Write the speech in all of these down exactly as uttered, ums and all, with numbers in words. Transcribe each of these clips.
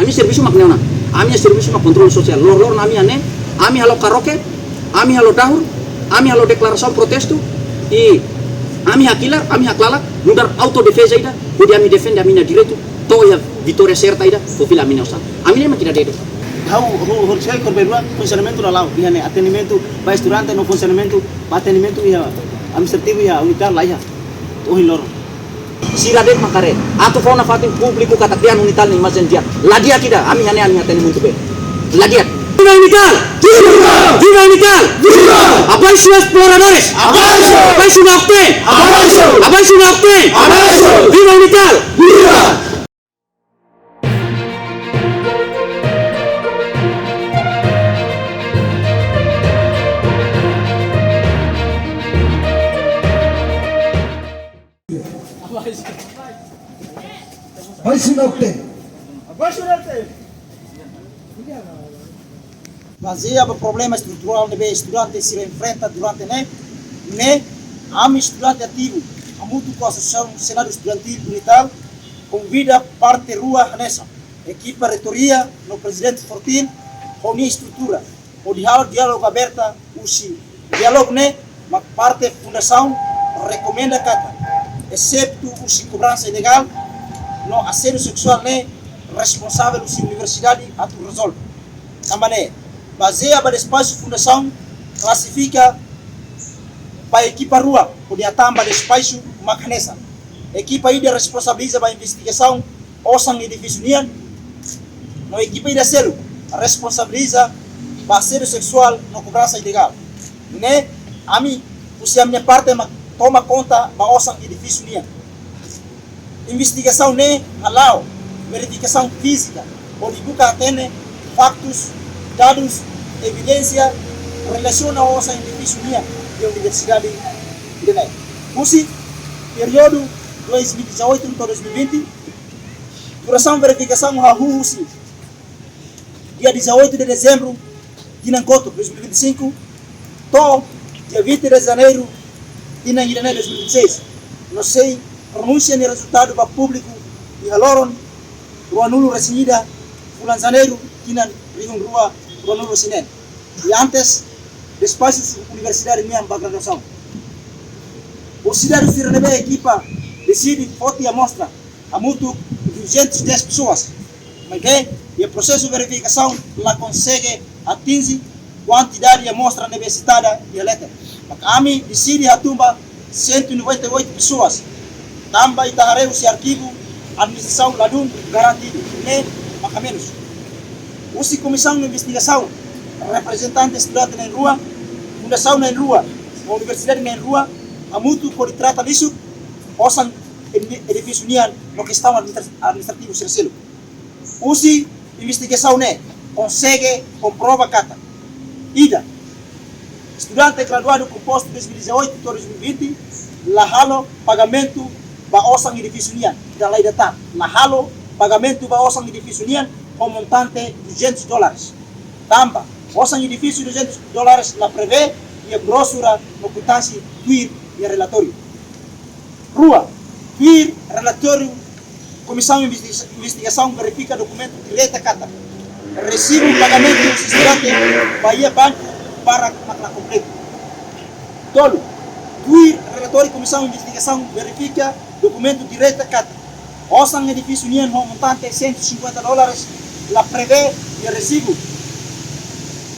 Ami servisu mak ne'e ona. Ami servisu mak kontrolu sosiál. Loron-loron ami hanesan, ami halo karaoke, ami halo dahur, ami halo deklarasaun protestu, i ami hakilar, ami haklalak, nu'udar autodefeza ida, hodi ami defende ami-nia direitu, to'o iha vitória serta ida, fó fila ami-nia osan. Ami ne'e mak ida de'it. Ha'u, ho, ho, sei korban rua, funsionamentu la la'o, iha ne'e atendimentu ba estudante no funsionamentu ba atendimentu iha administrativu iha UNITAL laiha. Ohin loron. Sira de'it mak haree. Atu fó nafatin públiku katak dehan UNITAL nia imajen di'ak. La di'ak ida, ami hanesan ami hatene mak di'ak. La di'ak. Viva UNITAL! Viva! Viva UNITAL! Viva! Abaixo exploradores! Abaixo! Abaixo Naukten! Abaixo! Abaixo Naukten! Abaixo! Viva UNITAL! Viva! Abaixo Naukten! Bazeia ba problema estruturál ne'ebé estudante sira enfrenta durante ne'e, ne'e, ami estudante ativu, hamutuk ho Asosiasaun Senadu Estudantil UNITAL, konvida parte rua hanesan ekipa reitoria no prezidente Fortin, ho nia estrutura, hodi halo diálogu aberta husi diálogu ne'e mak parte fundasaun rekomenda katak, esetu husi kobransa ilegál no asédiu seksuál ne'e responsavel husi universidade atu rezolve. Tanba ne'e, bazeia ba despaxu fundasaun klasifika ba ekipa rua hodi hatán ba despaxu mak hanesan. Ekipa ida responsabiliza ba investigasaun osan edifísiu nian, no ekipa ida seluk responsabiliza ba asédiu seksuál no kobransa ilegál. Ne'e, ami, husi ami-nia parte mak toma konta ba osan edifísiu nian. Investigasaun ne'e hala'o verifikasaun fízika, hodi buka hatene faktus, dadus, evidénsia relasiona ho osan edifísiu nian iha universidade ida-ne'e. Husi períodu dois mil e dezoito to'o dois mil e vinte, durasaun verifikasaun hahú husi dia dezoito de dezembro tinan kotuk dois mil e vinte e cinco, to'o dia vinte de janeiro tinan ida-ne'e dois mil e vinte e seis, no sei pronunsia nia rezultadu ba públiku iha loron ruanulu-resin-ida fulan Janeiru tinan rihun rua ruanulu-resin-neen. I antes, despaxu universidade nian ba graduasaun. Universidade sira ne'ebé ekipa deside foti amostra hamutuk duzentas e dez pessoas. Maibé, iha prosesu verifikasaun la konsege atinje kuantidade amostra ne'ebé sitada iha leten. Mak ami deside hatún ba cento e noventa e oito pessoas. Tanba ita haree husi arkivu administrasaun ladún garantidu, ne'e mak hamenus. Husi komisaun investigasaun, reprezentante estudante na'in-rua, fundasaun na'in-rua, universidade na'in-rua, hamutuk hodi trata lixu, osan edi-, edifísiu nian no kestaun administra-, administrativu sira seluk. Husi investigasaun ne'e konsege komprova katak: ida, estudante graduadu kompostu dois mil e dezoito to'o dois mil e vinte la halo pagamentu ba osan edifísiu nian, ita la ida tan, la halo pagamentu ba osan edifísiu nian ho montante duzentos dólares. Tanba osan edifísiu duzentos dólares la prevee iha brosura no kuitansi tuir iha relatóriu. Rua, tuir relatóriu, komisaun investiga-, investigasaun verifika dokumentu direta katak resibu pagamentu husi estudante ba iha banku barak mak la kompletu. Tolu, tuir relatóriu, komisaun investigasaun verifika dokumentu direta katak osan edifísiu nian ho montante cento e cinquenta dólares la prevee iha resibu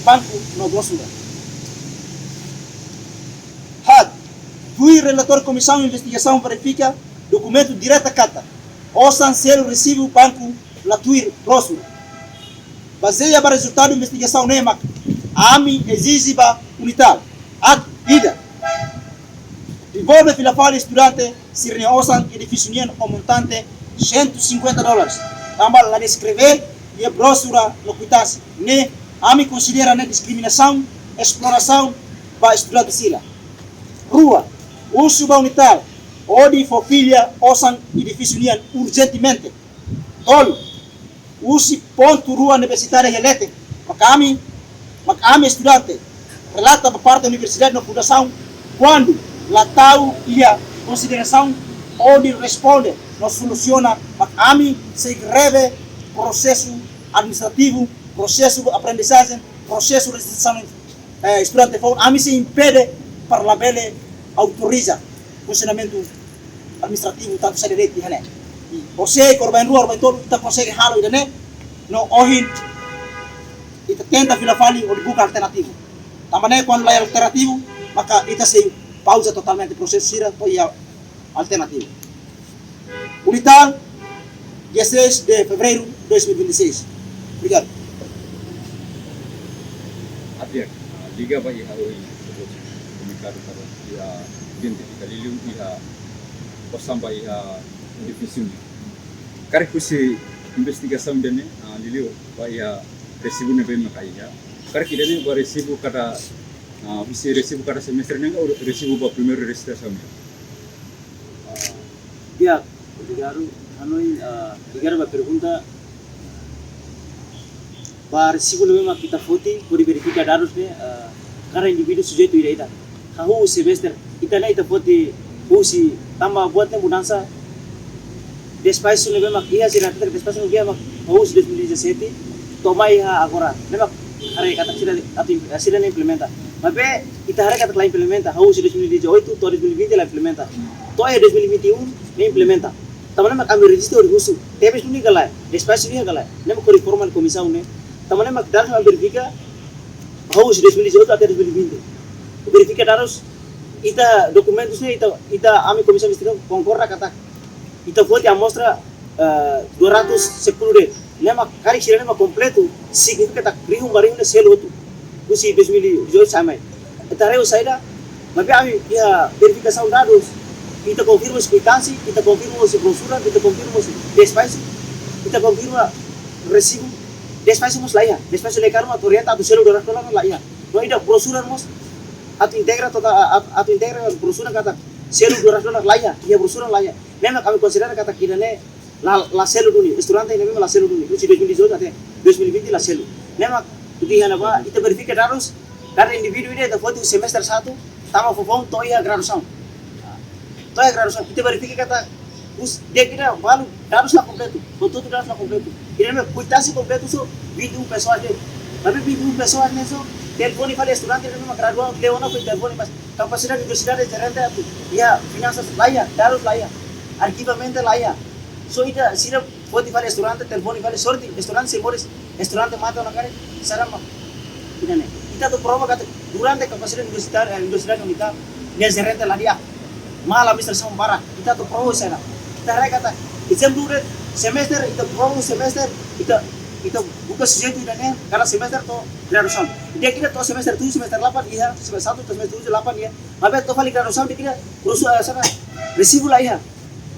banku no brosura. Haat, tuir relatóriu, komisaun investigasaun verifika dokumentu direta katak osan selu resibu banku la tuir brosura. Bazeia ba rezultadu investigasaun ne'e mak ami ezije ba UNITAL: atu, ida, devolve fila fali estudante sira-nia osan edifísiu nian ho montante cento e cinquenta dólares, tanba la deskreve iha brosura no kuitansi. Ne'e ami konsidera ne'e diskriminasaun, esplorasaun ba estudante sira. Rua, husu ba UNITAL hodi fó fila osan edifísiu nian urjentemente. Tolu, husi pontu rua ne'ebé sitada iha leten, mak ami, mak ami estudante relata ba parte universidade no fundasaun, kuandu la tau iha konsiderasaun hodi responde no solusiona, mak ami sei greve prosesu administrativu, prosesu aprendizajen, prosesu rejistrasaun, eh, estudante foun, ami sei impede para labele autoriza funsionamentu administrativu tantu saida de'it iha ne'e. I O C korban rua, korban tolu, ita konsege halo ida-ne'e, no ohin ita tenta fila fali hodi buka alternativu. Tanba ne'e kuandu la iha alternativu, maka ita sei pauza totalmente prosesu sira to'o iha alternativu. UNITAL, dia seis de fevereiro de dois mil e vinte e seis. Obrigadu. Até, ah, liga ba iha ohin, komunikadu para iha identifika liuliu iha osan ba iha edifísiu ne'e. Karik husi investigasaun ida-ne'e, ah, liuliu ba iha resibu ne'ebé maka iha. Karik ida-ne'e ba resibu kada, ah, husi resibu kada semestre ne'e ka resibu ba primeiru rejistrasaun ne'e? Ah, di'ak, obrigadu. Hanoin, ah, obrigadu ba pergunta. Ba resibu ne'ebé mak ita foti, hodi verifika dadus ne'e, ah, kada indivíduu sujeitu ida-ida. Hahú semestre, ita-nia ita foti husi tanba buat ne'e mudansa, despaxu ne'ebé mak iha sira hatete despaxu ne'ebé mak husi dois mil e dezassete, to'o mai iha agora. Ne'e mak haree katak sira atu, sira ne'e implementa. Maibé ita haree katak la implementa, husi dois mil e dezoito to'o dois mil e vinte la implementa. To'o iha dois mil e vinte e um ne'e implementa. Tanba ne'e mak ami rejista hodi husu, tebes duni ka lae, despaxu duni ka lae. Ne'e mak hodi informa komisaun ne'e. Tanba ne'e mak dadus ami verifika, husi dois mil e dezoito até dois mil e vinte. Verifika dadus, ita dokumentus ne'e, ita, ita ami komisaun investigasaun konkorda katak ita foti amostra, eh, dua ratus sepuluh de'it. Ne'e mak karik sira ne'e mak kompletu, signifika katak rihun ba rihun ne'e selu hotu. Husi dois mil e dezoito sampai. Ita haree saida, maibé ami iha verifikasaun dadus, ita konfirma husi kuitansi, ita konfirma husi brosura, ita konfirma husi despaxu, ita konfirma resibu, despaxu mós la iha, despaxu la iha, karena atu orienta atu selu dua ratus dolar la iha. No ida brosura mós, atu integra tota, atu, atu integra brosura katak selu dua ratus dolar la iha, iha brosura la iha. Ne'e mak ami konsidera katak ida-ne'e la, la selu duni, estudante ne'ebé mak la selu duni, husi dois mil e dezoito até dois mil e vinte la selu. Ne'e mak, ita iha ne'ebá, ita verifika dadus, kada indivíduu ida ita foti husi semestre satu, tama foufoun to'o iha graduasaun. To'o iha graduasaun, ita verifika katak, husi, di'ak ida balu, dadus la kompletu, konteúdu dadus la kompletu. Ida-ne'e mak kuitansi kompletu só, vinte e um pessoas de'it. Maibé vinte e um pessoas ne'e só, telefone fali estudante ne'ebé mak gradua, telefone fali telefone, mas kapasidade universidade gerente atu, iha finansas la iha, dadus la iha, arkivamentu la iha. Só ita sira foti fali estudante, telefone fali sorte, estudante sei moris, estudante mate ona karik, saida mak. Ida-ne'e. Ita atu prova katak durante kapasidade universitária, eh, universidade UNITAL, nia gerente la di'ak. Mal administrasaun barak, ita atu prova saida. Ita haree katak, ezemplu de'it, semestre, ita prova semestre, ita, ita buka sujeitu ida-ne'e, kada semestre to'o graduasaun. Di'ak ida to'o semestre tujuh, semestre delapan iha, semestre satu to'o semestre tujuh, delapan iha. Maibé to'o fali graduasaun di'ak ida, kursu, eh, saida, resibu la iha.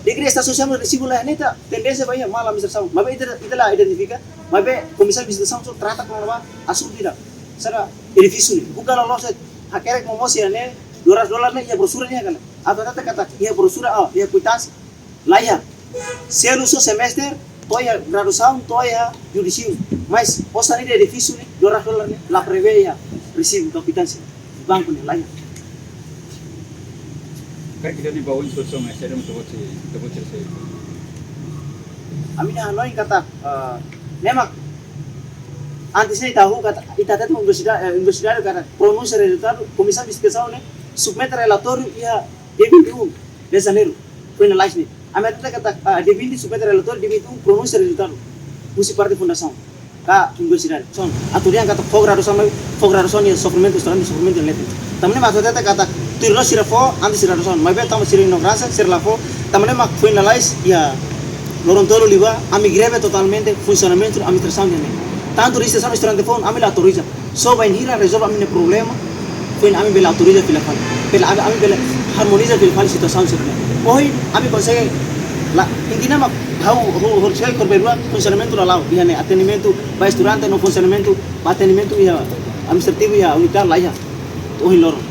Di'ak ida estadu sosiál resibu la iha, ne'e ita tendénsia ba iha mal administrasaun. Maibé ita, ita la identifika, maibé komisaun investigasaun só trata kona-ba asuntu ida. Saida, edifísiu ne'e. Buka loloos, hakerek momoos iha ne'e, dua ratus dolar ne'e, iha brosura ne'e ka lae. Atu hatete katak, iha brosura, oh, iha kuitansi. La iha. Selu só semestre, to'o iha graduasaun, to'o iha judisiu. Mas, osan ida edifísiu ne'e, dua ratus dolar ne'e, la prevee iha resibu ka kuitansi banku ne'e, la iha. Karik ida-ne'e ba oin solusaun, eh, saida mak ita-boot sei, ita-boot sei. Ami-nia hanoin katak, eh, ne'e mak, antes ne'e ita hahú katak, ita hatete universidade, eh, universidade katak, pronúnsia rezultadu, komisaun investigasaun ne'e, submete relatóriu iha dia vinte e um de janeiro, finalize ne'e. Ami hatete katak, ah, dia vinte submete relatóriu, dia vinte e um pronúnsia rezultadu. Husi parte fundasaun ka universidade. Son, atu dehan katak fó graduasaun, fó graduasaun iha sofrimentu, estudante sofrimentu iha leten. Tanba ne'e mak atu hatete katak, tuir loos sira fó, antes sira graduasaun. Maibé tanba sira ignoránsia, sira la fó. Tanba ne'e mak finalize iha loron tolu liubá, ami greve totalmente, funsionamentu, administrasaun ne'e. Tantu rejistrasaun estudante foun, ami la autoriza. Só bainhira rezolve ami-nia problema, foin ami bele autoriza fila fali. Bele ami, ami bele harmoniza fila fali situasaun sira-ne'e. Ohin ami konsege la, intinya mak ha'u, ha'u, ha'u sei korban rua funsionamentu la la'o, iha ne'e atendimentu ba estudante no funsionamentu ba atendimentu iha administrativu iha UNITAL la iha. Ohin loron.